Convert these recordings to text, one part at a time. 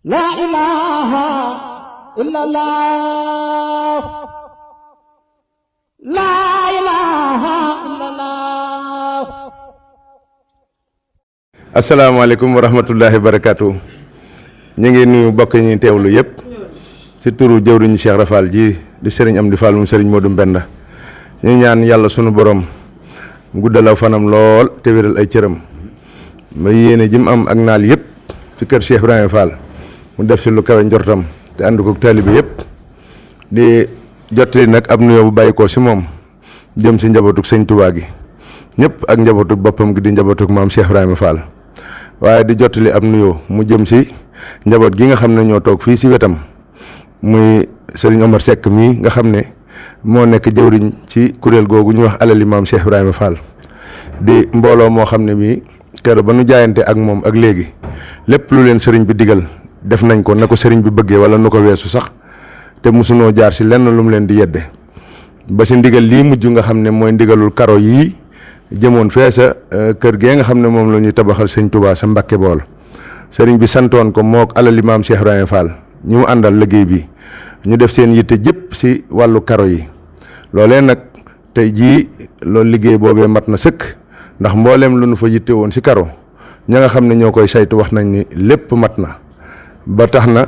La ilaha illallah. La ilaha illallah. asalaamaaleykum wa rahmatullahi wa barakaatu. ñu ngi nuyu bokk ñi teewlu yëpp ci turu jëwriñu Cheikh Rafal ji di sëriñ Amdi Fall mu sëriñ Modou Mbenda. ñu ñaan yàlla sunu borom guddalaw fanam lool te wéral ay cëram ba yéene ji mu am ak naal yëpp ci kër Cheikh Ibrahima Fall mu def si lu kawe njortam te ànd ko taalibe yëpp di jottali nag ab nuyoo bu bàyyi ko si moom jëm si njabootug sëñ Touba gi ñëpp ak njabootug boppam gi di njabootug maam Cheikh Ibrahima Fall waaye di jottali ab nuyoo mu jëm si njaboot gi nga xam ne ñoo toog fii si wetam muy sëriñ Omar Seck mii nga xam ne moo nekk jëwriñ ci kuréel googu ñu wax alali maam Cheikh Ibrahima Fall di mbooloo moo xam ne mii keroog ba nu jaayante ak moom ak léegi lépp lu leen sëriñ bi digal def nañ ko na ko sëriñ bi bëggee wala nu ko weesu sax te mosunoo jaar si lenn lu mu leen di yedde ba si ndigal lii mujj nga xam ne mooy ndigalul karo yii jëmoon fee sa kër gee nga xam ne moom la ñuy tabaxal sëñ Touba sa Mbàkke Bool sëriñ bi santoon ko mook alali maam Cheikh Ibrahima Fall ñi mu àndal liggéey bi ñu def seen yitte jëpp si wàllu karo yi loolee nag tey jii loolu liggéey boobee mat na sëkk ndax mbooleem lu nu fa yitte woon si karo ña nga xam ne ñoo koy saytu wax nañ ni lépp mat na ba tax na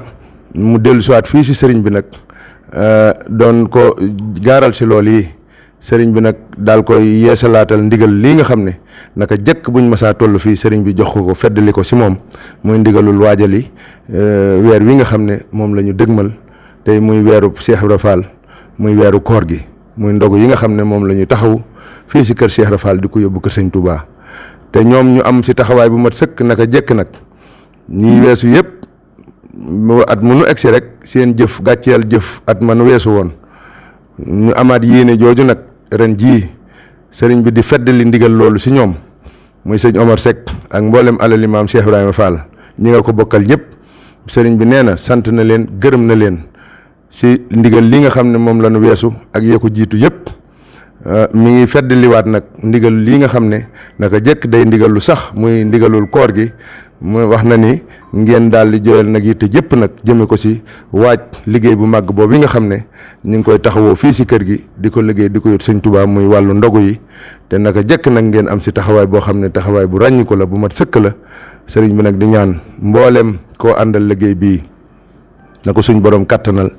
mu dellu siwaat fii si sëriñ bi nag doon ko gaaral si lool yi sëriñ bi nag daal koy yeesalaatal ndigal lii nga xam ne naka jëkk buñ masaa toll fii sëriñ bi jox ko feddali ko si moom muy ndigalul waajali weer wi nga xam ne moom la ñu dëgmal tey muy weeru Cheikh Ibra Fall muy weeru koor gi muy ndogu yi nga xam ne moom la ñu taxaw fii si kër Cheikh Ibra Fall di ko yóbbu kër sëñ Touba te ñoom ñu am si taxawaay bu mat sëkk naka jëkk nag ñii weesu yëpp at mu nu egsi rek seen jëf gàcceel jëf at man weesu woon ñu amaat yéene jooju nag ren jii sëriñ bi di feddali ndigal loolu si ñoom muy sëñ Omar Seck ak mboolem alali maam Cheikh Ibrahima Fall ñi nga ko bokkal ñëpp sëriñ bi nee na sant na leen gërëm na leen si ndigal li nga xam ne moom la nu weesu ak yee ko jiitu yëpp mi ngi feddaliwaat nag ndigal lii nga xam ne naka jëkk day ndigal lu sax muy ndigalul koor gi mu wax na ni ngeen daal di jooyal nag yitte jëpp nag jëme ko si waaj liggéey bu màgg boobu nga xam ne ñu ngi koy taxawoo fii si kër gi di ko liggéey di ko yot sëñ Touba muy wàllu ndogu yi te naka jëkk nag ngeen am si taxawaay boo xam ne taxawaay bu ràññi ko la bu mat sëkk la sëriñ bi nag di ñaan mbooleem koo àndal liggéey bii na ko suñ borom kàttanal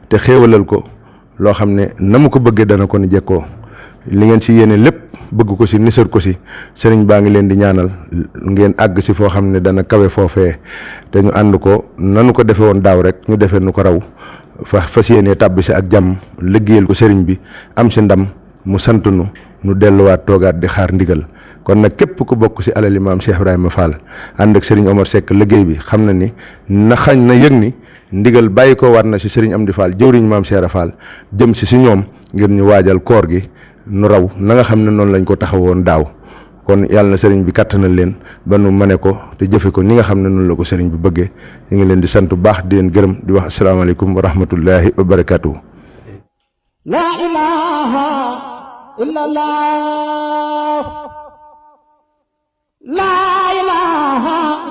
te xéewalal ko loo xam ne na mu ko bëggee dana ko ni jekkoo li ngeen si yéene lépp bëgg ko si nisar ko si sëriñ baa ngi leen di ñaanal ngeen àgg si foo xam ne dana kawe foofee te ñu ànd ko nanu ko defe woon daaw rek ñu defee nu ko raw fas yéene tàbbi si ak jàmm liggéeyal ko sëriñ bi am si ndam mu sant nu delluwaat toogaat di xaar ndigal kon nag képp ku bokk si alali maam Cheikh Ibrahima Fall ànd ak sëriñ Omar Seck liggéey bi xam na ni na xañ na yëg ni ndigal bàyyi ko war na si sëriñ Amdi Fall jëwriñ maam Cheikh Ibra Fall jëm si ñoom ngir ñu waajal koor gi nu raw na nga xam ne noonu lañ ko taxawoon daaw kon yàlla na sëriñ bi kàttanal leen ba nu mane ko te jëfe ko ni nga xam ne noonu la ko sëriñ bi bëggee ñu ngi leen di sant bu baax di leen gërëm di wax asalaamaaleykum wa rahmatullahi wa barakaatu. La ilaha illallah. La ilaha